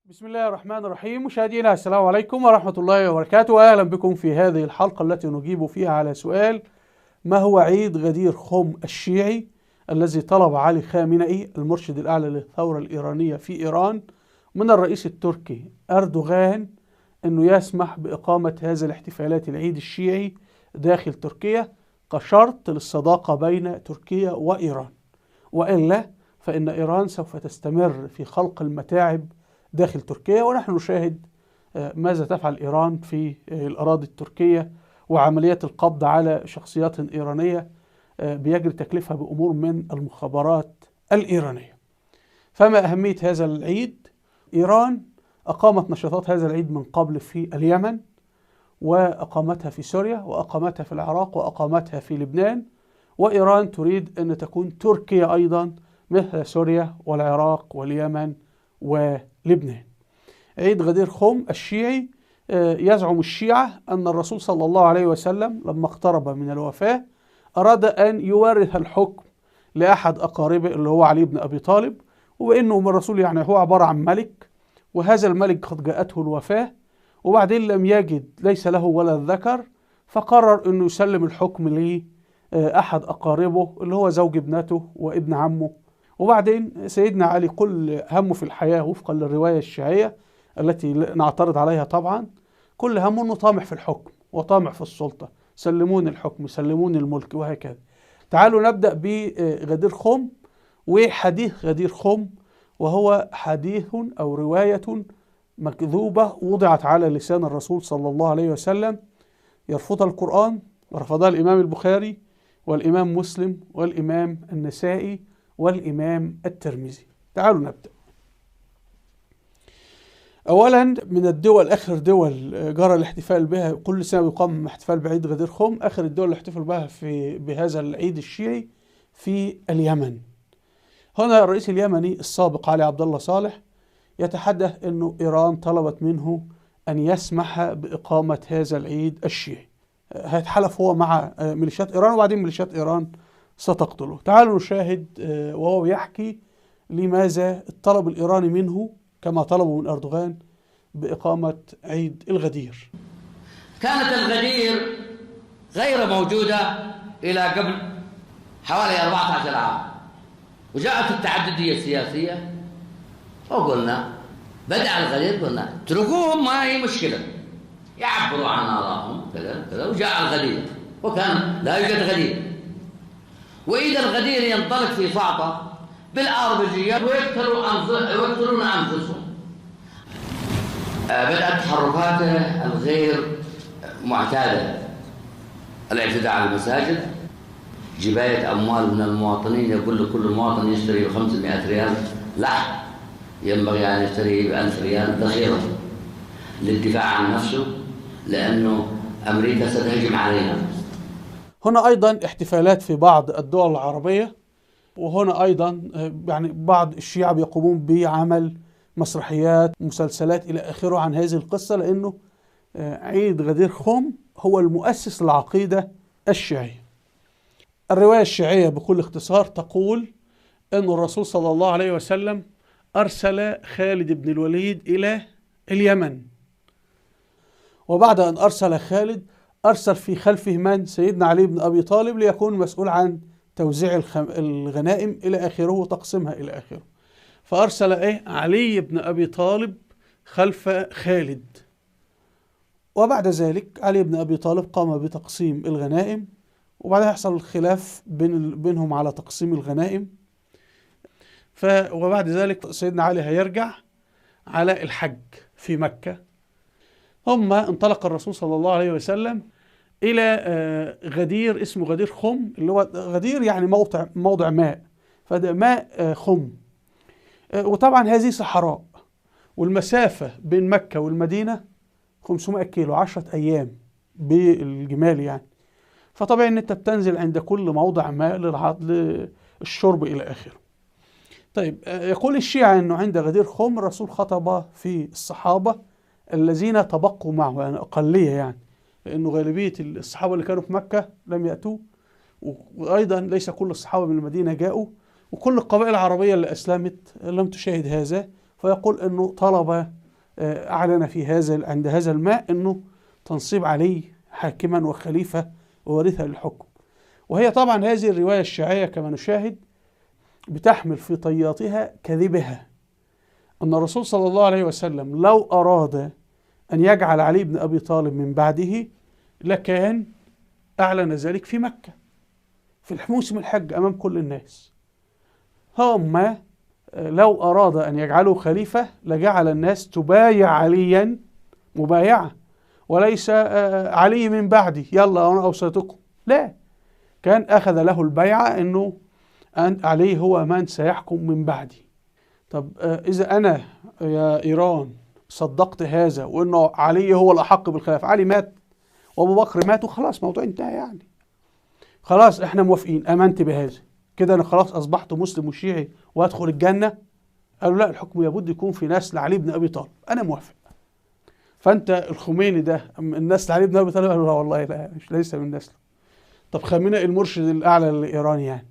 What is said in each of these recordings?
بسم الله الرحمن الرحيم. مشاهدينا السلام عليكم ورحمة الله وبركاته، وأهلا بكم في هذه الحلقة التي نجيب فيها على سؤال: ما هو عيد غدير خم الشيعي الذي طلب علي خامنئي المرشد الأعلى للثورة الإيرانية في إيران من الرئيس التركي أردوغان أنه يسمح بإقامة هذا الاحتفالات العيد الشيعي داخل تركيا كشرط للصداقة بين تركيا وإيران، وإلا فإن إيران سوف تستمر في خلق المتاعب داخل تركيا. ونحن نشاهد ماذا تفعل إيران في الأراضي التركية وعمليات القبض على شخصيات إيرانية بيجري تكليفها بأمور من المخابرات الإيرانية. فما أهمية هذا العيد؟ إيران أقامت نشاطات هذا العيد من قبل في اليمن، وأقامتها في سوريا، وأقامتها في العراق، وأقامتها في لبنان، وإيران تريد أن تكون تركيا أيضا مثل سوريا والعراق واليمن ولبنان. عيد غدير خم الشيعي يزعم الشيعة أن الرسول صلى الله عليه وسلم لما اقترب من الوفاة أراد أن يورث الحكم لأحد أقاربه اللي هو علي بن أبي طالب، وإنه من الرسول يعني هو عبارة عن ملك، وهذا الملك قد جاءته الوفاة وبعدين لم يجد، ليس له ولا ذكر، فقرر أنه يسلم الحكم لأحد أقاربه اللي هو زوج ابنته وابن عمه. وبعدين سيدنا علي كل همه في الحياة وفقا للرواية الشيعية التي نعترض عليها طبعا، كل همه أنه طامع في الحكم وطامع في السلطة، سلموني الحكم سلموني الملك وهكذا. تعالوا نبدأ بغدير خم وحديث غدير خم، وهو حديث أو رواية مكذوبة وضعت على لسان الرسول صلى الله عليه وسلم، يرفضها القرآن ورفضها الإمام البخاري والإمام مسلم والإمام النسائي والإمام الترمذي. تعالوا نبدأ. أولا، من الدول، آخر دول جرى الاحتفال بها كل سنة بيقام احتفال بعيد غدير خم، آخر الدول اللي احتفل بها في بهذا العيد الشيعي في اليمن. هنا الرئيس اليمني السابق علي عبد الله صالح يتحدث أنه إيران طلبت منه أن يسمح بإقامة هذا العيد الشيعي. هيتحالف هو مع ميليشيات إيران، وبعدين ميليشيات إيران ستقتله. تعالوا نشاهد وهو يحكي لماذا الطلب الإيراني منه كما طلبوا من أردوغان بإقامة عيد الغدير. كانت الغدير غير موجودة إلى قبل حوالي 14 عام، وجاءت التعددية السياسية وقلنا بدأ الغدير، قلنا اتركوهم ما هي مشكلة، يعبروا عن آرائهم كذا كذا، وجاء الغدير وكان لا يوجد غدير. وإذا الغدير ينطلق في صعطة بالآربجية ويقتلون أنفسهم. بدأت تحركاته الغير معتادة، الاعتداء على المساجد، جباية أموال من المواطنين، يقول لكل مواطن يشتري ب 500 ريال لحم ينبغي أن يشتريه ب 1000 ريال ذخيرة للدفاع عن نفسه، لأنه أمريكا ستهجم علينا. هنا أيضا احتفالات في بعض الدول العربية، وهنا أيضا يعني بعض الشيعة بيقومون بعمل مسرحيات مسلسلات إلى آخره عن هذه القصة، لأنه عيد غدير خم هو المؤسس للعقيدة الشيعية. الرواية الشيعية بكل اختصار تقول أن الرسول صلى الله عليه وسلم أرسل خالد بن الوليد إلى اليمن، وبعد أن أرسل خالد أرسل في خلفه من؟ سيدنا علي بن أبي طالب ليكون مسؤول عن توزيع الغنائم إلى آخره وتقسيمها إلى آخره. فأرسل إيه؟ علي بن أبي طالب خلف خالد، وبعد ذلك علي بن أبي طالب قام بتقسيم الغنائم، وبعدها يحصل الخلاف بينهم على تقسيم الغنائم. وبعد ذلك سيدنا علي هيرجع على الحج في مكة. ثم انطلق الرسول صلى الله عليه وسلم إلى غدير اسمه غدير خم، اللي هو غدير يعني موضع ماء، فده ماء خم. وطبعا هذه صحراء، والمسافة بين مكة والمدينة 500 كيلو، 10 أيام بالجمال يعني. فطبعا ان انت بتنزل عند كل موضع ماء للشرب الى اخره. طيب، يقول الشيعة انه عند غدير خم الرسول خطب في الصحابة الذين تبقوا معه، يعني اقلية يعني، لانه غالبية الصحابة اللي كانوا في مكة لم يأتوا، وايضا ليس كل الصحابة من المدينة جاءوا، وكل القبائل العربية اللي اسلمت لم تشاهد هذا. فيقول انه طلب أعلن في هذا عند هذا الماء أنه تنصيب علي حاكما وخليفة وورثة للحكم. وهي طبعا هذه الرواية الشيعية كما نشاهد بتحمل في طياتها كذبها، أن الرسول صلى الله عليه وسلم لو أراد أن يجعل علي بن أبي طالب من بعده لكان أعلن ذلك في مكة في موسم الحج أمام كل الناس. ثم لو أراد أن يجعله خليفة لجعل الناس تبايع عليا مبايعة، وليس علي من بعدي يلا أنا أوصيتكم، لا، كان أخذ له البيعة أنه أن علي هو من سيحكم من بعدي. طب إذا أنا يا إيران صدقت هذا وأنه علي هو الأحق بالخلافة، علي مات وأبو بكر مات وخلاص موضوع انتهى، يعني خلاص احنا موافقين، آمنت بهذا كده، أنا خلاص أصبحت مسلم وشيعي وأدخل الجنة. قالوا لا، الحكم لابد يكون في نسل علي بن أبي طالب، أنا موافق. فأنت الخميني ده من نسل علي بن أبي طالب؟ قالوا لا والله لا، مش ليس من نسله. طب خامنئي المرشد الأعلى الإيراني يعني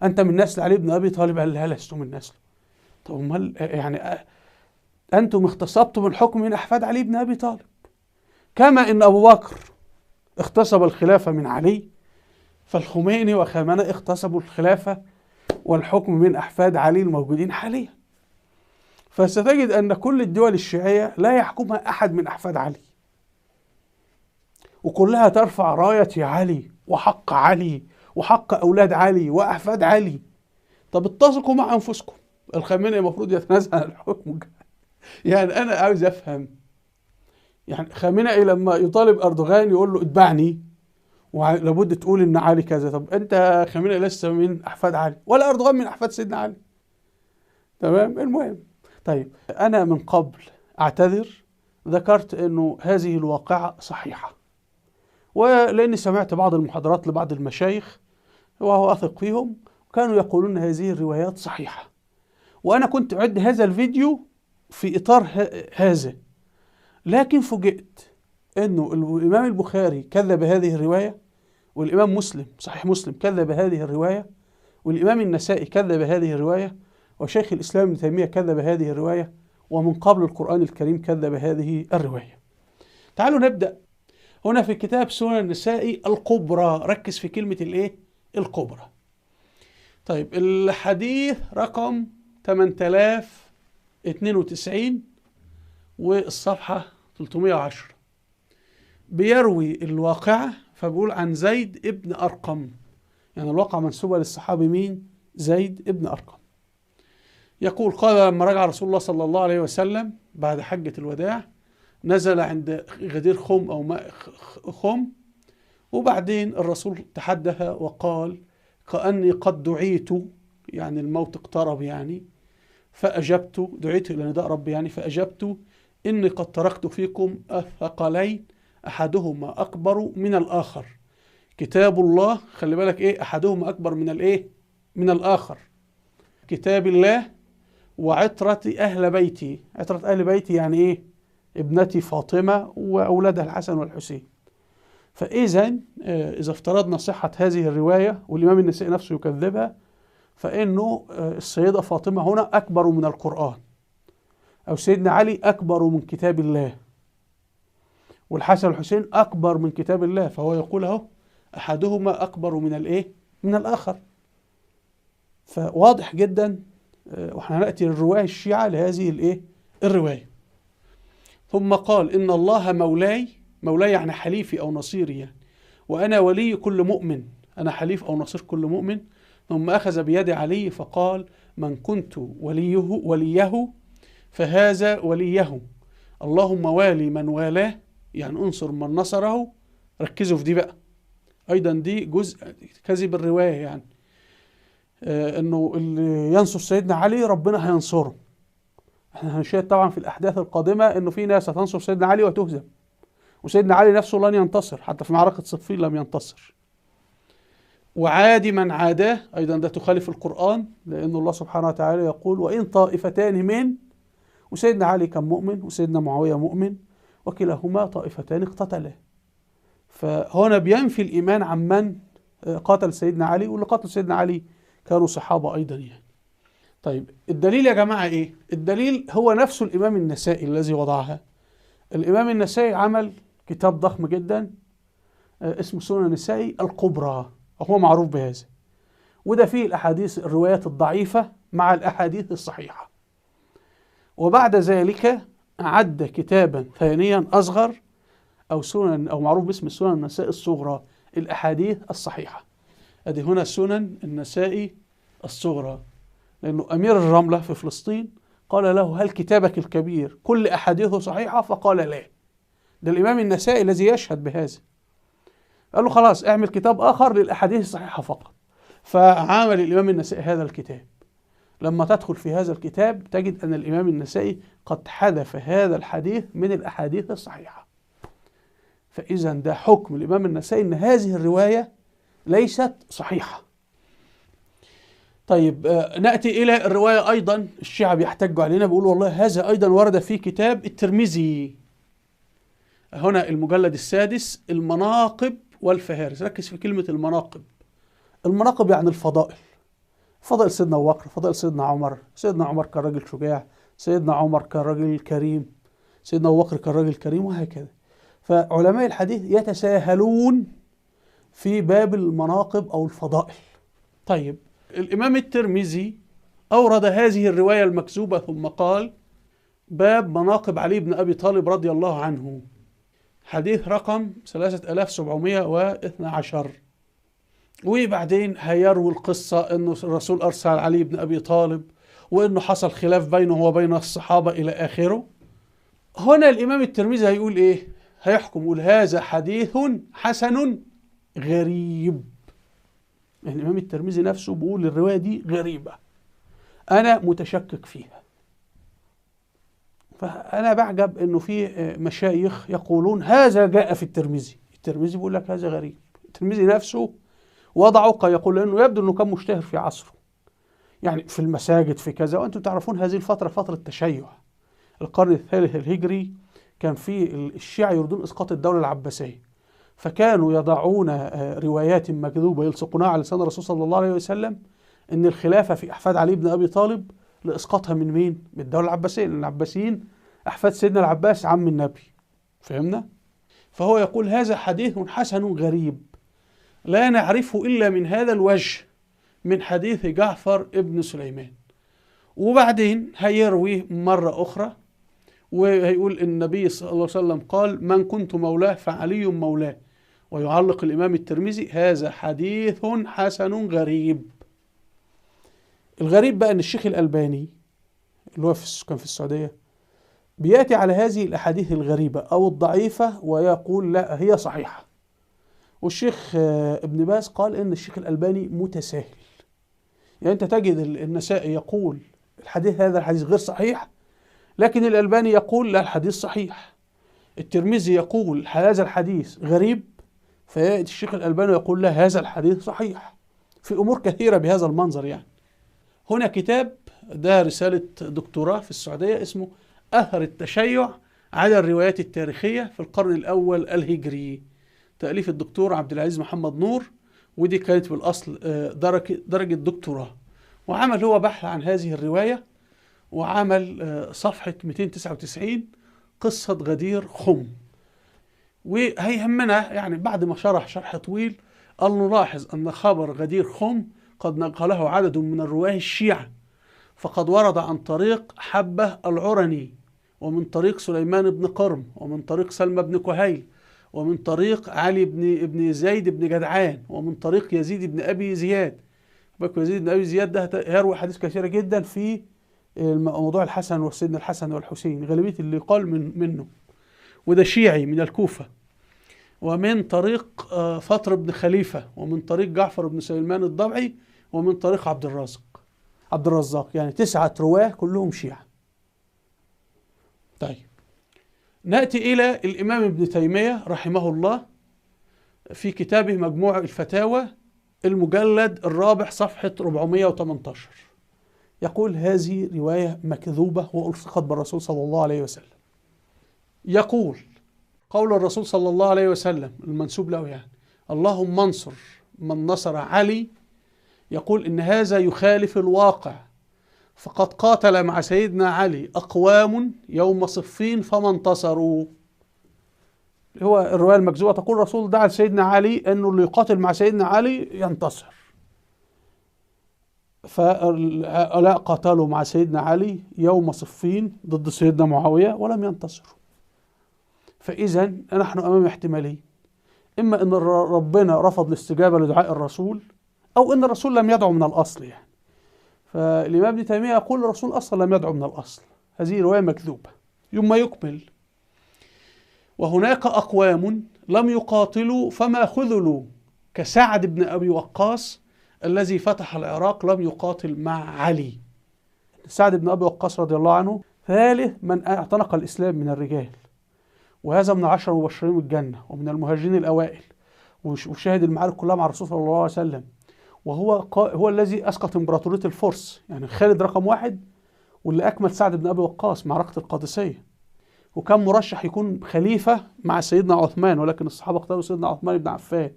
أنت من نسل علي بن أبي طالب؟ قال لا لست من نسله. طب امال يعني أنتم اغتصبتم الحكم من أحفاد علي بن أبي طالب، كما إن أبو بكر اغتصب الخلافة من علي، فالخميني وخامنئي اغتصبوا الخلافة والحكم من أحفاد علي الموجودين حاليا. فستجد أن كل الدول الشيعية لا يحكمها أحد من أحفاد علي، وكلها ترفع راية علي وحق علي وحق أولاد علي وأحفاد علي. طب اتسقوا مع أنفسكم، الخامنئي المفروض يتنازل عن الحكم. يعني أنا عاوز أفهم، يعني خامنئي لما يطالب أردوغان يقول له اتبعني ولابد تقول إن علي كذا، طب أنت خامنئي لسه من أحفاد علي ولا أردوغان من أحفاد سيدنا علي؟ تمام. المهم طيب أنا من قبل أعتذر، ذكرت أنه هذه الواقعة صحيحة، ولأني سمعت بعض المحاضرات لبعض المشايخ وهو أثق فيهم كانوا يقولون هذه الروايات صحيحة، وأنا كنت أعد هذا الفيديو في إطار هذا، لكن فوجئت أنه الإمام البخاري كذب هذه الرواية، والإمام مسلم صحيح مسلم كذب هذه الرواية، والإمام النسائي كذب هذه الرواية، وشيخ الإسلام ابن تيمية كذب هذه الرواية، ومن قبل القرآن الكريم كذب هذه الرواية. تعالوا نبدأ هنا في كتاب سنن النسائي الكبرى، ركز في كلمة الإيه؟ الكبرى. طيب الحديث رقم 8092 والصفحة 310 بيروي الواقعة، فبيقول عن زيد ابن أرقم، يعني الواقعة منسوبة للصحابي مين؟ زيد ابن أرقم. يقول قال لما رجع رسول الله صلى الله عليه وسلم بعد حجة الوداع نزل عند غدير خم أو ماء خم، وبعدين الرسول تحدث وقال كأني قد دعيت، يعني الموت اقترب يعني، فأجبت، دعيت إلى نداء ربي يعني، فأجبت إني قد تركت فيكم الثقلين أحدهما أكبر من الآخر، كتاب الله، خلي بالك إيه، أحدهما أكبر من الإيه؟ من الآخر، كتاب الله وعترة أهل بيتي. عترة أهل بيتي يعني إيه؟ ابنتي فاطمة وأولادها الحسن والحسين. فإذا إذا افترضنا صحة هذه الرواية والإمام النسائي نفسه يكذبها، فإنه السيدة فاطمة هنا أكبر من القرآن، أو سيدنا علي أكبر من كتاب الله، والحسن والحسين أكبر من كتاب الله، فهو يقول أهو أحدهما أكبر من الإيه؟ من الآخر. فواضح جدا، وإحنا هنأتي للرواية الشيعة لهذه الإيه؟ الرواية. ثم قال إن الله مولاي، مولاي يعني حليفي أو نصيري يعني، وأنا ولي كل مؤمن، أنا حليف أو نصير كل مؤمن. ثم أخذ بيد علي فقال من كنت وليه فهذا وليه، اللهم والي من والاه، يعني انصر من نصره. ركزوا في دي بقى، أيضا دي جزء كذب الرواية يعني، إنه اللي ينصر سيدنا علي ربنا هينصره. احنا هنشاهد طبعا في الأحداث القادمة إنه في ناس هتنصر سيدنا علي وتهزم، وسيدنا علي نفسه لن ينتصر، حتى في معركة صفين لم ينتصر. وعادي من عاداه، أيضا ده تخالف القرآن، لأن الله سبحانه وتعالى يقول وإن طائفتان من، وسيدنا علي كان مؤمن وسيدنا معاوية مؤمن، وكلاهما طائفتان اقتتلا. فهنا بينفي الإيمان عن من قاتل سيدنا علي، واللي قاتل سيدنا علي كانوا صحابة أيضا يعني. طيب الدليل يا جماعة إيه؟ الدليل هو نفسه الإمام النسائي الذي وضعها. الإمام النسائي عمل كتاب ضخم جدا اسمه سنن النسائي الكبرى، وهو معروف بهذا، وده فيه الأحاديث الروايات الضعيفة مع الأحاديث الصحيحة. وبعد ذلك أعد كتابا ثانيا أصغر، أو سنن، أو معروف باسم سنن النسائي الصغرى، الأحاديث الصحيحة. أدي هنا سنن النسائي الصغرى، لأنه أمير الرملة في فلسطين قال له: هل كتابك الكبير كل أحاديثه صحيحة؟ فقال: لا. ده الإمام النسائي الذي يشهد بهذا. قال له: خلاص اعمل كتاب آخر للأحاديث الصحيحة فقط. فعمل الإمام النسائي هذا الكتاب. لما تدخل في هذا الكتاب تجد أن الإمام النسائي قد حذف هذا الحديث من الأحاديث الصحيحة. فإذا ده حكم الإمام النسائي أن هذه الرواية ليست صحيحة. طيب نأتي إلى الرواية أيضا، الشيعة بيحتجوا علينا بيقولوا والله هذا أيضا ورد في كتاب الترمذي، هنا المجلد السادس، المناقب والفهارس. ركز في كلمة المناقب. المناقب يعني الفضائل، فضائل سيدنا أبو بكر، فضائل سيدنا عمر. سيدنا عمر كان راجل شجاع، سيدنا عمر كان راجل كريم، سيدنا أبو بكر كان راجل كريم، وهكذا. فعلماء الحديث يتساهلون في باب المناقب أو الفضائل. طيب الإمام الترمذي أورد هذه الرواية المكذوبة ثم قال: باب مناقب علي بن أبي طالب رضي الله عنه، حديث رقم 3712. وبعدين هيروي القصة أنه الرسول أرسل علي بن أبي طالب، وأنه حصل خلاف بينه وبين الصحابة إلى آخره. هنا الإمام الترمذي هيقول إيه؟ هيحكم يقول هذا حديث حسن غريب. يعني الإمام الترمذي نفسه بيقول الرواية دي غريبة، أنا متشكك فيها. فأنا بعجب إنه في مشايخ يقولون هذا جاء في الترمذي، الترمذي بيقول لك هذا غريب. الترمذي نفسه وضعه يقول لأنه يبدو أنه كان مشتهر في عصره، يعني في المساجد في كذا. وأنتم تعرفون هذه الفترة فترة تشيع، القرن الثالث الهجري كان في الشيعة يريدون إسقاط الدولة العباسية، فكانوا يضعون روايات مكذوبة يلصقونها على لسان الرسول صلى الله عليه وسلم أن الخلافة في أحفاد علي بن أبي طالب لإسقاطها من مين؟ من الدولة العباسية، لأن العباسيين أحفاد سيدنا العباس عم النبي، فهمنا؟ فهو يقول هذا حديث حسن غريب لا نعرفه إلا من هذا الوجه، من حديث جعفر ابن سليمان. وبعدين هيرويه مرة أخرى وهيقول النبي صلى الله عليه وسلم قال: من كنت مولاه فعلي مولاه. ويعلق الإمام الترمذي: هذا حديث حسن غريب. الغريب بقى أن الشيخ الألباني اللي هو كان في السعودية بيأتي على هذه الأحاديث الغريبة أو الضعيفة ويقول لا هي صحيحة. والشيخ ابن باز قال إن الشيخ الألباني متساهل، يعني أنت تجد النسائي يقول الحديث هذا الحديث غير صحيح، لكن الألباني يقول لا الحديث صحيح. الترمذي يقول هذا الحديث غريب، فيأتي الشيخ الألباني يقول لا هذا الحديث صحيح. في أمور كثيرة بهذا المنظر. يعني هنا كتاب، ده رسالة دكتوراه في السعودية، اسمه أثر التشيع على الروايات التاريخية في القرن الأول الهجري، تأليف الدكتور عبد العزيز محمد نور، ودي كانت بالأصل درجة دكتوراه. وعمل هو بحث عن هذه الرواية، وعمل صفحة 299 قصة غدير خم. وهيهمنا يعني بعد ما شرح شرح طويل أن نلاحظ أن خبر غدير خم قد نقله عدد من الرواه الشيعة، فقد ورد عن طريق حبة العرني، ومن طريق سليمان بن قرم، ومن طريق سلمى بن كهيل، ومن طريق علي بن زيد بن جدعان، ومن طريق يزيد بن أبي زياد. يزيد بن أبي زياد ده يروي حديث كثيرة جدا في موضوع الحسن وسيدنا الحسن والحسين، غالبية اللي قال منه، وده شيعي من الكوفة. ومن طريق فطر بن خليفة، ومن طريق جعفر بن سليمان الضبعي، ومن طريق عبد الرزاق، يعني 9 رواه كلهم شيعة. طيب نأتي إلى الإمام ابن تيمية رحمه الله في كتابه مجموع الفتاوى المجلد الرابع صفحة 418، يقول هذه رواية مكذوبة وألصقت بالرسول صلى الله عليه وسلم. يقول قول الرسول صلى الله عليه وسلم المنسوب له يعني: اللهم انصر من نصر علي، يقول إن هذا يخالف الواقع، فقد قاتل مع سيدنا علي أقوام يوم صفين فما انتصروا. هو الرواية المكذوبة تقول الرسول دعا سيدنا علي أنه اللي يقاتل مع سيدنا علي ينتصر، فلا قاتلوا مع سيدنا علي يوم صفين ضد سيدنا معاوية ولم ينتصروا. فإذا نحن أمام احتمالين، إما أن ربنا رفض الاستجابة لدعاء الرسول، أو أن الرسول لم يدعو من الأصل يعني. فالإمام ابن تيمية يقول الرسول أصلا لم يدعو من الأصل، هذه رواية مكذوبة. ثم يكمل: وهناك أقوام لم يقاتلوا فما خذلوا، كسعد بن أبي وقاص الذي فتح العراق لم يقاتل مع علي. سعد بن أبي وقاص رضي الله عنه ثالث من اعتنق الإسلام من الرجال، وهذا من 10 مبشرين بالجنة ومن المهاجرين الأوائل، وشاهد المعارك كلها مع الرسول صلى الله عليه وسلم، وهو هو الذي أسقط إمبراطورية الفرس، يعني خالد رقم 1، واللي أكمل سعد بن أبي وقاص معركة القادسية، وكان مرشح يكون خليفة مع سيدنا عثمان، ولكن الصحابة اختاروا سيدنا عثمان بن عفان.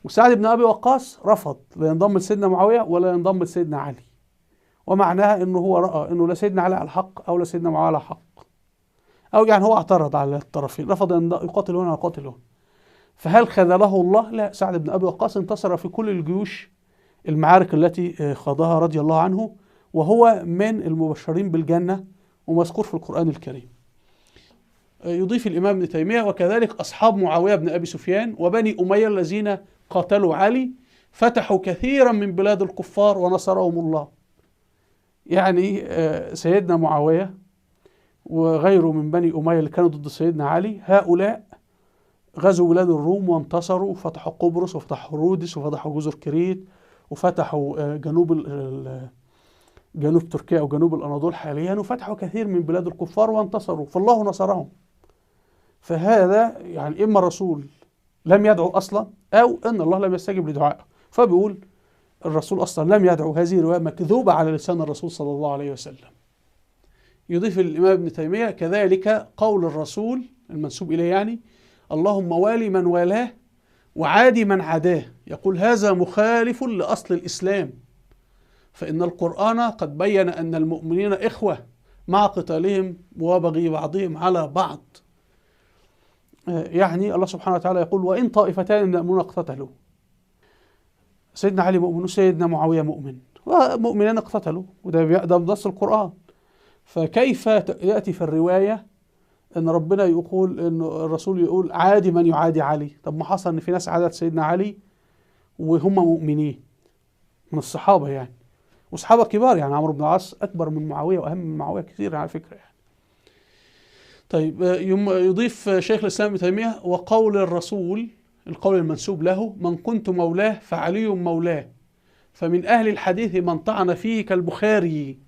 وسعد بن أبي وقاص رفض لا ينضم لسيدنا معاوية ولا ينضم لسيدنا علي، ومعناها أنه هو رأى أنه لا سيدنا علي على الحق أو لا سيدنا معاوية على حق، أو يعني هو اعترض على الطرفين، رفض أن يقاتل هنا ويقاتل هنا. فهل خذله الله؟ لا، سعد بن أبي وقاص انتصر في كل الجيوش المعارك التي خاضها رضي الله عنه، وهو من المبشرين بالجنة ومذكور في القرآن الكريم. يضيف الإمام ابن تيمية: وكذلك أصحاب معاوية بن أبي سفيان وبني أمية الذين قاتلوا علي فتحوا كثيرا من بلاد الكفار ونصرهم الله. يعني سيدنا معاوية وغيره من بني أمية اللي كانوا ضد سيدنا علي، هؤلاء غزوا بلاد الروم وانتصروا، وفتحوا قبرص وفتحوا رودس وفتحوا جزر كريت وفتحوا جنوب تركيا أو جنوب الأناضول حاليا، وفتحوا كثير من بلاد الكفار وانتصروا، فالله نصرهم. فهذا يعني إما الرسول لم يدعو أصلا، أو أن الله لم يستجب لدعائه. فبيقول الرسول أصلا لم يدعو، هذه رواية مكذوبة على لسان الرسول صلى الله عليه وسلم. يضيف الإمام ابن تيمية: كذلك قول الرسول المنسوب إليه يعني: اللهم والي من والاه وعادي من عاداه، يقول هذا مخالف لأصل الإسلام، فإن القرآن قد بين أن المؤمنين إخوة مع قتالهم وبغي بعضهم على بعض. يعني الله سبحانه وتعالى يقول: وإن طائفتان من المؤمنين اقتتلوا. سيدنا علي مؤمن وسيدنا معاوية مؤمن، ومؤمنان اقتتلوا، وده بنص القرآن. فكيف يأتي في الرواية أن ربنا يقول أن الرسول يقول عادي من يعادي علي؟ طب ما حصل أن في ناس عادت سيدنا علي وهم مؤمنين من الصحابة يعني، وصحابة كبار يعني، عمرو بن العاص أكبر من معاوية وأهم من معاوية كثير على فكرة يعني. طيب يضيف شيخ الإسلام ابن تيمية: وقول الرسول، القول المنسوب له: من كنت مولاه فعلي مولاه، فمن أهل الحديث من طعن فيه كالبخاري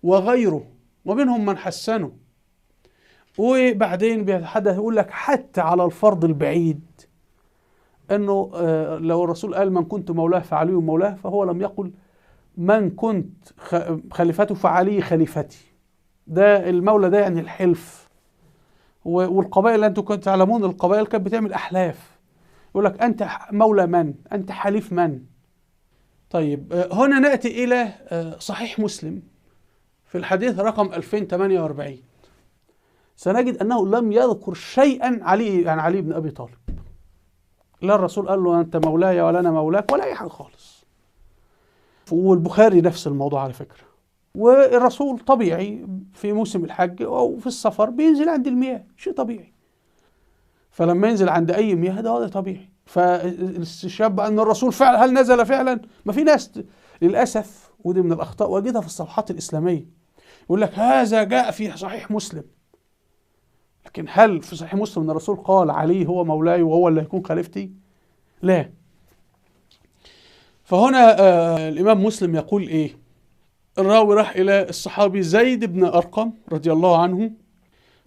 وغيره، ومنهم من حسنه. وبعدين بيتحدث يقول لك حتى على الفرض البعيد أنه لو الرسول قال من كنت مولاه فعلي مولاه، فهو لم يقل من كنت خليفته فعلي خليفتي. ده المولى ده يعني الحلف، والقبائل اللي انتم كنتوا تعلمون القبائل كانت بتعمل أحلاف، يقول لك أنت مولى من، أنت حليف من. طيب هنا نأتي إلى صحيح مسلم في الحديث رقم 2048، سنجد أنه لم يذكر شيئا علي، يعني علي بن أبي طالب، لا الرسول قال له أنت مولاي ولا أنا مولاك ولا أي حاجة خالص. والبخاري نفس الموضوع على فكرة. والرسول طبيعي في موسم الحج أو في السفر بينزل عند المياه، شيء طبيعي. فلما ينزل عند أي مياه ده وضع طبيعي. فالاستشهاد بأن الرسول فعلا، هل نزل فعلا؟ ما في ناس للأسف، ودي من الأخطاء واجدها في الصفحات الإسلامية، يقول لك هذا جاء في صحيح مسلم. لكن هل في صحيح مسلم أن الرسول قال علي هو مولاي وهو اللي هيكون خليفتي؟ لا. فهنا الإمام مسلم يقول إيه؟ الراوي راح إلى الصحابي زيد بن أرقم رضي الله عنه،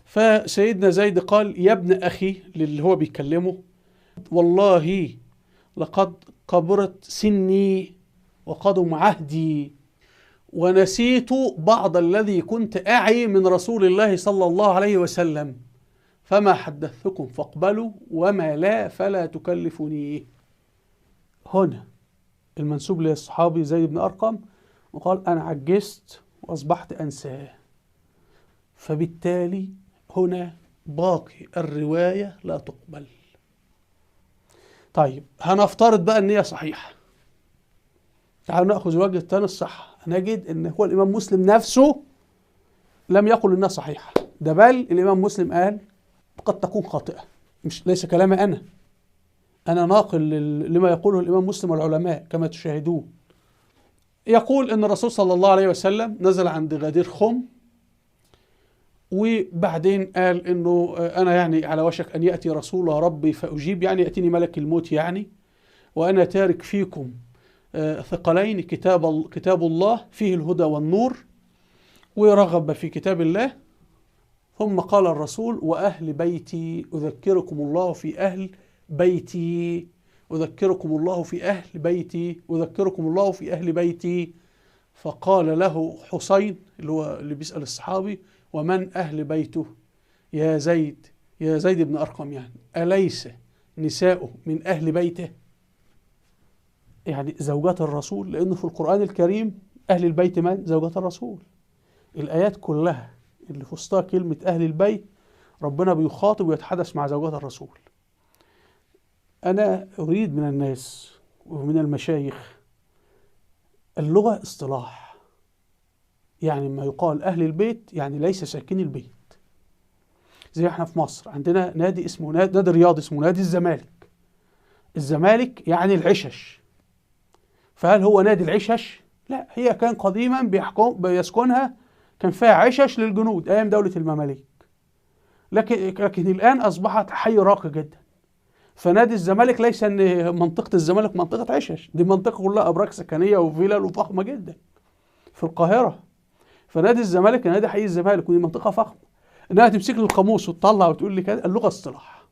فسيدنا زيد قال: يا ابن أخي، للي هو بيكلمه، والله لقد كبرت سني وقدم عهدي ونسيت بعض الذي كنت أعي من رسول الله صلى الله عليه وسلم، فما حدثتكم فاقبلوا وما لا فلا تكلفني. هنا المنسوب للصحابي زيد بن أرقم وقال أنا عجزت وأصبحت أنساه. فبالتالي هنا باقي الرواية لا تقبل. طيب هنفترض بقى أن هي صحيحة، تعالوا نأخذ الوجه الثاني الصح. نجد أن هو الإمام مسلم نفسه لم يقل أنها صحيحة، ده بل الإمام مسلم قال قد تكون خاطئة، مش ليس كلامي أنا، أنا ناقل لما يقوله الإمام مسلم والعلماء كما تشاهدون. يقول أن الرسول صلى الله عليه وسلم نزل عند غدير خم، وبعدين قال أنه أنا يعني على وشك أن يأتي رسول ربي فأجيب، يعني يأتيني ملك الموت يعني، وأنا تارك فيكم ثقلين، كتاب الله فيه الهدى والنور، ورغب في كتاب الله. ثم قال الرسول وأهل بيتي أذكركم الله في أهل بيتي، أذكركم الله في أهل بيتي، أذكركم الله في أهل بيتي. فقال له حسين اللي هو اللي بيسأل الصحابي ومن أهل بيته يا زيد، يا زيد بن أرقم يعني، أليس نساؤه من أهل بيته؟ يعني زوجات الرسول، لأنه في القرآن الكريم أهل البيت من؟ زوجات الرسول. الآيات كلها اللي في وسطها كلمة أهل البيت ربنا بيخاطب ويتحدث مع زوجات الرسول. أنا أريد من الناس ومن المشايخ اللغة اصطلاح، يعني ما يقال أهل البيت يعني ليس ساكن البيت. زي احنا في مصر عندنا نادي اسمه نادي رياضي اسمه نادي الزمالك. الزمالك يعني العشش، فهل هو نادي العشش؟ لا، هي كان قديما بيسكنها، كان فيها عشش للجنود أيام دولة المماليك، لكن الآن أصبحت حي راقي جدا. فنادي الزمالك ليس ان منطقة الزمالك منطقة عشش، دي منطقة كلها أبراج سكنية وفلل وفخمة جدا في القاهرة. فنادي الزمالك نادي حي الزمالك، ودي منطقة فخمة. انها تمسك لي القاموس وتطلع وتقول لي كده، اللغة اصطلاح.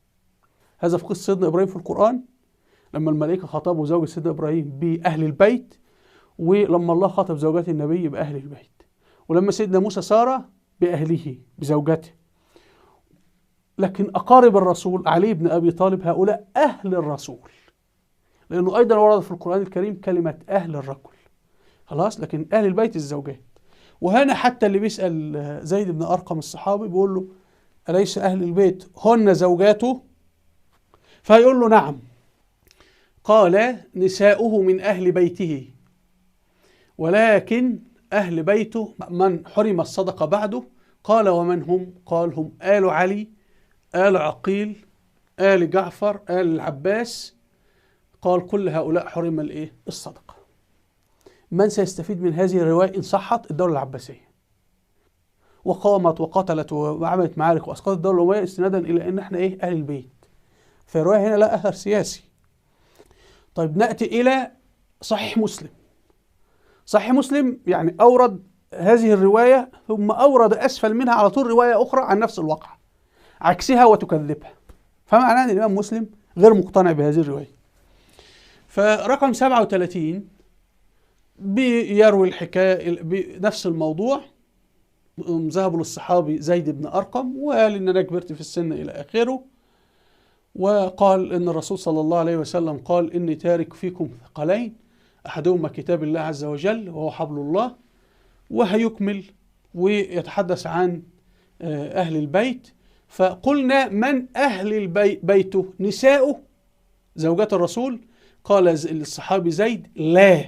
هذا في قصة سيدنا إبراهيم في القرآن لما الملائكة خاطبوا زوجة سيدنا إبراهيم بأهل البيت، ولما الله خاطب زوجات النبي بأهل البيت، ولما سيدنا موسى سار بأهله بزوجته. لكن أقارب الرسول علي بن أبي طالب هؤلاء أهل الرسول، لأنه أيضا ورد في القرآن الكريم كلمة أهل الرجل، خلاص. لكن أهل البيت الزوجات. وهنا حتى اللي بيسأل زيد بن أرقم الصحابي بيقول له أليس أهل البيت هن زوجاته؟ فيقول له نعم. قال نساؤه من أهل بيته، ولكن أهل بيته من حرم الصدقة بعده. قال ومن هم؟ قال هم آل علي، آل عقيل، آل جعفر، آل العباس. قال كل هؤلاء حرم الإيه؟ الصدقة. من سيستفيد من هذه الرواية إن صحت؟ الدولة العباسية. وقامت وقتلت وعملت معارك وأسقطت الدولة الأموية استنادا إلى إن إحنا إيه؟ أهل البيت. فالرواية هنا لا أثر سياسي. طيب نأتي إلى صحيح مسلم. صحيح مسلم يعني أورد هذه الرواية ثم أورد أسفل منها على طول رواية أخرى عن نفس الواقعة عكسها وتكذبها، فمعناه أن الإمام مسلم غير مقتنع بهذه الرواية. فرقم 37 بيروي الحكاية بنفس الموضوع. ذهبوا للصحابي زيد بن أرقم وقال إن أنا كبرت في السن إلى آخره، وقال إن الرسول صلى الله عليه وسلم قال إني تارك فيكم ثقلين، أحدهما كتاب الله عز وجل وهو حبل الله، وهيكمل ويتحدث عن أهل البيت. فقلنا من أهل البيت؟ بيته نساؤه زوجات الرسول. قال الصحابي زيد لا.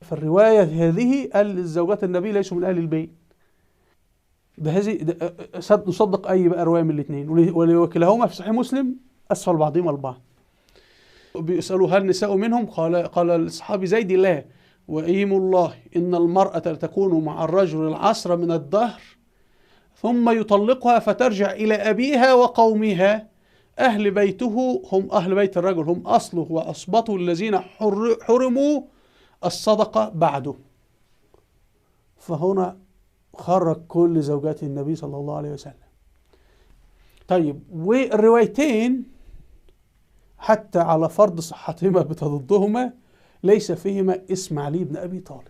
فالرواية هذه قال الزوجات النبي ليسوا من أهل البيت. ده هذه نصدق أي بقى رواية من الاثنين، وكلاهما في صحيح مسلم أسفل بعضهما البعض. بيسألوا هل نساء منهم؟ قال الصحابي زيد لا، وإيم الله إن المرأة تكون مع الرجل العصر من الدهر ثم يطلقها فترجع إلى أبيها وقومها. أهل بيته هم أهل بيت الرجل، هم أصله وأصبته الذين حرموا الصدقة بعده. فهنا خرج كل زوجات النبي صلى الله عليه وسلم. طيب والروايتين حتى على فرض صحتهما بتضدهما ليس فيهما اسم علي بن أبي طالب.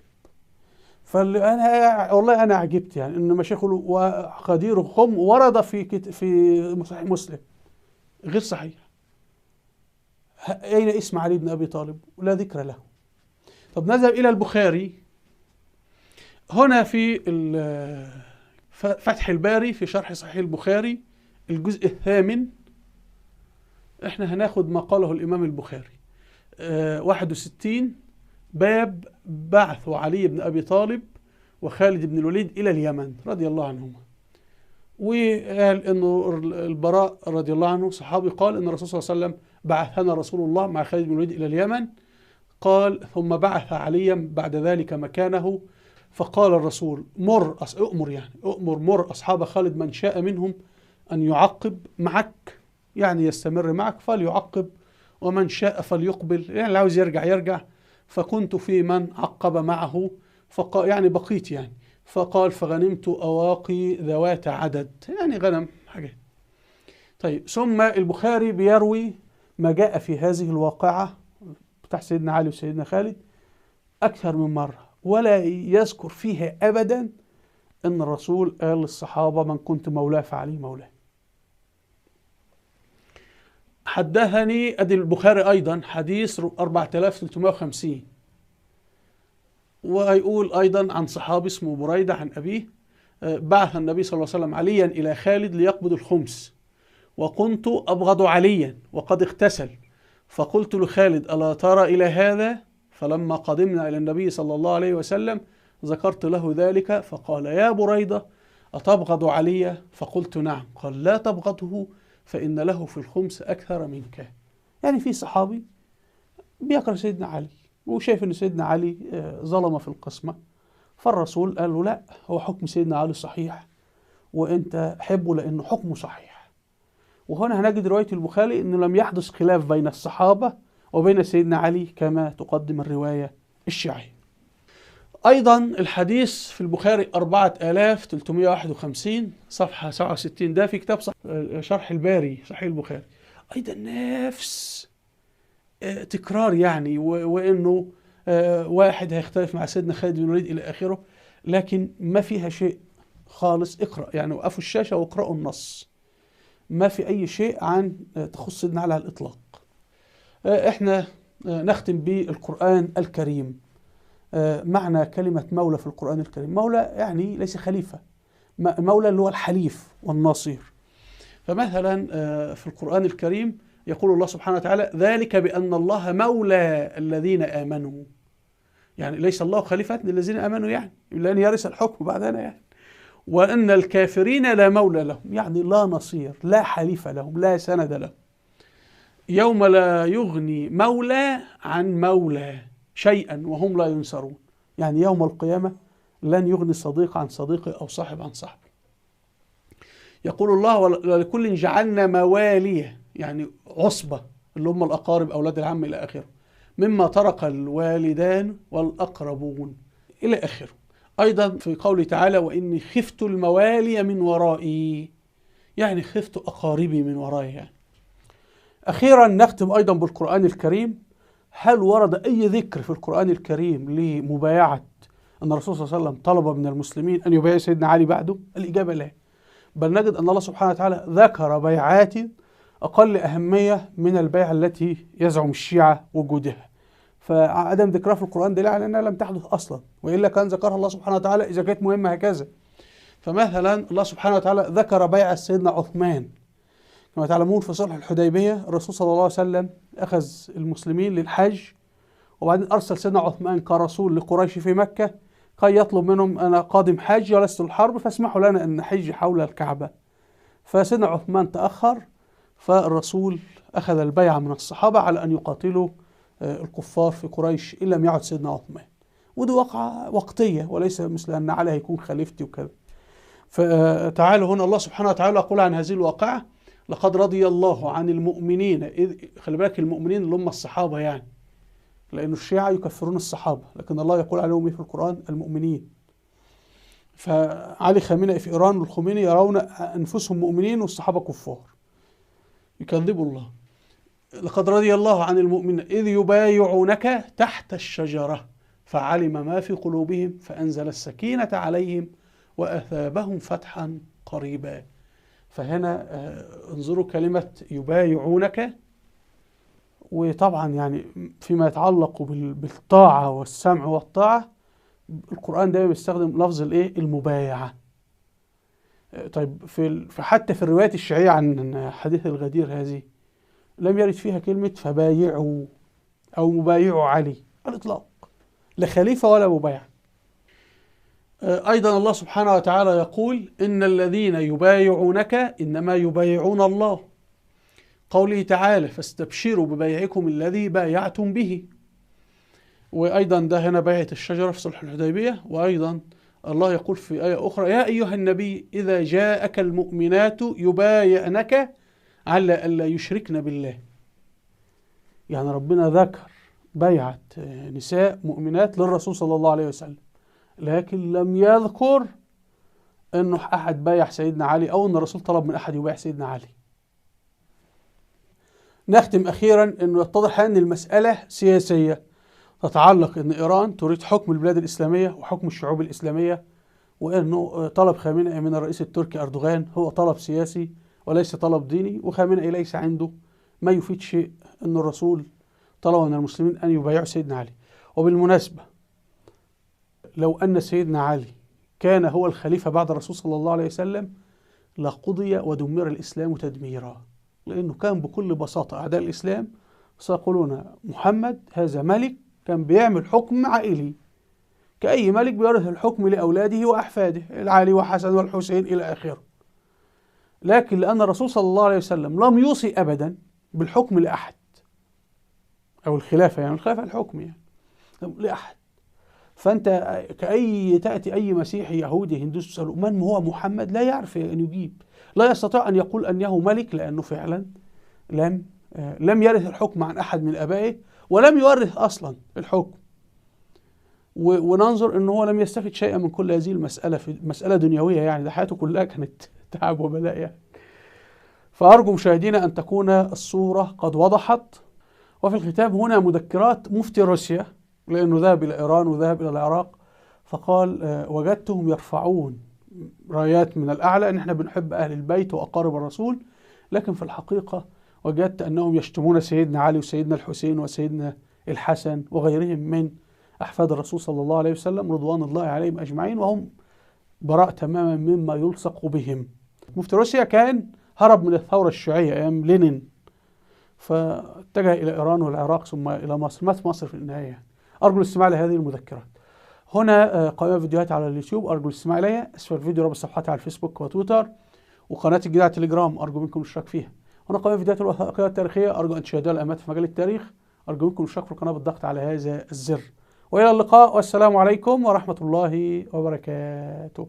فأنا والله أنا عجبت يعني إن مشايخ وقدير خم ورد في صحيح مسلم غير صحيح. أين اسم علي بن أبي طالب؟ لا ذكر له. طب نذهب إلى البخاري. هنا في فتح الباري في شرح صحيح البخاري الجزء الثامن، احنا هناخد ما قاله الإمام البخاري 61 باب بعث علي بن أبي طالب وخالد بن الوليد إلى اليمن رضي الله عنهما. وقال إنه البراء رضي الله عنه صحابي قال إن الرسول صلى الله عليه وسلم بعثنا رسول الله مع خالد بن الوليد إلى اليمن، قال ثم بعث عليا بعد ذلك مكانه، فقال الرسول مر أؤمر يعني أؤمر مر أصحاب خالد من شاء منهم أن يعقب معك، يعني يستمر معك فليعقب، ومن شاء فليقبل، يعني اللي عاوز يرجع يرجع. فكنت في من عقب معه، يعني بقيت يعني. فقال فغنمت أواقي ذوات عدد، يعني غنم حاجات. طيب ثم البخاري بيروي ما جاء في هذه الواقعة بتاع سيدنا علي وسيدنا خالد أكثر من مرة، ولا يذكر فيها أبدا أن الرسول قال للصحابة من كنت مولاه فعلي مولاه. حدثني أدي البخاري أيضا حديث 4350، ويقول أيضا عن صحابي اسمه بريدة عن أبيه بعث النبي صلى الله عليه وسلم عليا إلى خالد ليقبض الخمس، وكنت أبغض عليا وقد اغتسل، فقلت لخالد ألا ترى إلى هذا؟ فلما قدمنا إلى النبي صلى الله عليه وسلم ذكرت له ذلك، فقال يا بريدة أتبغض عليا؟ فقلت نعم. قال لا تبغضه فإن له في الخمس أكثر منك. يعني في صحابي بيكره سيدنا علي وشايف أن سيدنا علي ظلم في القسمة، فالرسول قال له لا، هو حكم سيدنا علي صحيح وأنت حبه لأنه حكمه صحيح. وهنا هنجد رواية البخاري أنه لم يحدث خلاف بين الصحابة وبين سيدنا علي كما تقدم الرواية الشيعية. أيضا الحديث في البخاري 4351 صفحة 67، ده في كتاب شرح الباري صحيح البخاري، أيضا نفس تكرار يعني، وإنه واحد هيختلف مع سيدنا خالد بن الوليد إلى آخره، لكن ما فيها شيء خالص. اقرأ يعني، وقفوا الشاشة واقرأوا النص، ما في أي شيء عن تخص سيدنا علي على الإطلاق. احنا نختم بالقرآن الكريم. معنى كلمة مولى في القرآن الكريم، مولى يعني ليس خليفة، مولى اللي هو الحليف والناصير. فمثلا في القرآن الكريم يقول الله سبحانه وتعالى ذلك بأن الله مولى الذين آمنوا، يعني ليس الله خليفة للذين آمنوا يعني لأن يرث الحكم بعدنا يعني، وأن الكافرين لا مولى لهم، يعني لا نصير، لا حليف لهم، لا سند لهم. يوم لا يغني مولى عن مولى شيئا وهم لا ينصرون، يعني يوم القيامة لن يغني صديق عن صديقه أو صاحب عن صاحبه. يقول الله ولكل جعلنا موالية، يعني عصبة اللي هم الأقارب أولاد العم إلى آخره، مما ترك الوالدان والأقربون إلى آخره. أيضا في قوله تعالى وإني خفت الموالي من ورائي، يعني خفت أقاربي من ورائي يعني. أخيرا نختم أيضا بالقرآن الكريم. هل ورد أي ذكر في القرآن الكريم لمبايعة أن الرسول صلى الله عليه وسلم طلب من المسلمين أن يبايع سيدنا علي بعده؟ الإجابة لا، بل نجد أن الله سبحانه وتعالى ذكر بيعات أقل أهمية من البيعة التي يزعم الشيعة وجودها، فعدم ذكرها في القرآن دليل على أنها لم تحدث أصلا، وإلا كان ذكرها الله سبحانه وتعالى إذا كانت مهمة هكذا. فمثلا الله سبحانه وتعالى ذكر بيعة سيدنا عثمان، كما تعلمون في صلح الحديبية الرسول صلى الله عليه وسلم أخذ المسلمين للحج، وبعدين أرسل سيدنا عثمان كرسول لقريش في مكة كي يطلب منهم أنا قادم حاج ولست الحرب فاسمحوا لنا أن نحج حول الكعبة. فسيدنا عثمان تأخر، فالرسول أخذ البيعة من الصحابة على أن يقاتلوا الكفار في قريش إن لم يعد سيدنا عثمان، ودي وقعة وقتية وليس مثل أن علي هيكون خليفتي وكذا. فتعالوا هنا الله سبحانه وتعالى يقول عن هذه الواقعة لقد رضي الله عن المؤمنين، إذ خلي بالك المؤمنين اللي هم الصحابة يعني، لأن الشيعة يكفرون الصحابة، لكن الله يقول عليهم إيه في القرآن؟ المؤمنين. فعلي خامنئي في إيران والخميني يرون أنفسهم مؤمنين والصحابة كفار، يكذبوا الله. لقد رضي الله عن المؤمنين إذ يبايعونك تحت الشجرة فعلم ما في قلوبهم فأنزل السكينة عليهم وأثابهم فتحا قريبا. فهنا انظروا كلمة يبايعونك، وطبعا يعني فيما يتعلق بالطاعة والسمع والطاعة القرآن دايما بيستخدم لفظ الايه؟ المبايعة. طيب في حتى في الروايات الشيعية عن حديث الغدير هذه لم يرد فيها كلمة فبايعوا أو مبايعوا علي على الإطلاق، لا خليفة ولا مبايع. أيضا الله سبحانه وتعالى يقول إن الذين يبايعونك إنما يبايعون الله. قوله تعالى فاستبشروا ببيعكم الذي بايعتم به. وأيضا ده هنا بيعة الشجرة في صلح الحديبية. وأيضا الله يقول في آية أخرى يا أيها النبي إذا جاءك المؤمنات يبايعنك على ألا يشركن بالله. يعني ربنا ذكر بيعة نساء مؤمنات للرسول صلى الله عليه وسلم، لكن لم يذكر أنه أحد بايع سيدنا علي أو أن الرسول طلب من أحد يبايع سيدنا علي. نختم أخيرا أنه يتضح أن المسألة سياسية تتعلق أن إيران تريد حكم البلاد الإسلامية وحكم الشعوب الإسلامية، وأنه طلب خامنئي من الرئيس التركي أردوغان هو طلب سياسي وليس طلب ديني، وخامنئي ليس عنده ما يفيد شيء أن الرسول طلب من المسلمين أن يبايعوا سيدنا علي. وبالمناسبة لو أن سيدنا علي كان هو الخليفة بعد الرسول صلى الله عليه وسلم لقضي ودمر الإسلام تدميرا، لأنه كان بكل بساطة أعداء الإسلام سيقولون محمد هذا ملك كان بيعمل حكم عائلي كأي ملك بيرث الحكم لأولاده وأحفاده العلي وحسن والحسين إلى آخره. لكن لأن الرسول صلى الله عليه وسلم لم يوصي أبدا بالحكم لأحد أو الخلافة، يعني الخلافة الحكم يعني لأحد، فأنت كأي تأتي أي مسيحي يهودي هندوسي تسأله من هو محمد لا يعرف أن يجيب، لا يستطيع أن يقول أنه ملك، لأنه فعلا لم يرث الحكم عن أحد من آبائه ولم يورث أصلا الحكم. وننظر أنه هو لم يستفد شيئا من كل هذه المسألة، في مسألة دنيوية يعني، ده حياته كلها كانت تعب وبلاء يعني. فأرجو مشاهدينا أن تكون الصورة قد وضحت. وفي الختام هنا مذكرات مفتي روسيا، لأنه ذهب إلى إيران وذهب إلى العراق، فقال وجدتهم يرفعون رايات من الأعلى أن احنا بنحب أهل البيت وأقارب الرسول، لكن في الحقيقة وجدت أنهم يشتمون سيدنا علي وسيدنا الحسين وسيدنا الحسن وغيرهم من أحفاد الرسول صلى الله عليه وسلم رضوان الله عليهم أجمعين، وهم براء تماما مما يلصق بهم. مفتي روسيا كان هرب من الثورة الشيوعية أيام لينين، فاتجه إلى إيران والعراق ثم إلى مصر، مات مصر في النهاية. أرجو الاستماع لهذه المذكرات. هنا قائمة فيديوهات على اليوتيوب أرجو الاستماع إليها، أسفل الفيديو رابط صفحاتي على الفيسبوك وتويتر، وقناة الجديدة على تليجرام أرجو منكم الاشتراك فيها. هنا قائمة فيديوهات الوثائقية التاريخية أرجو أن تشاهدوها الأمات في مجال التاريخ، أرجو منكم الاشتراك في القناة بالضغط على هذا الزر. وإلى اللقاء والسلام عليكم ورحمة الله وبركاته.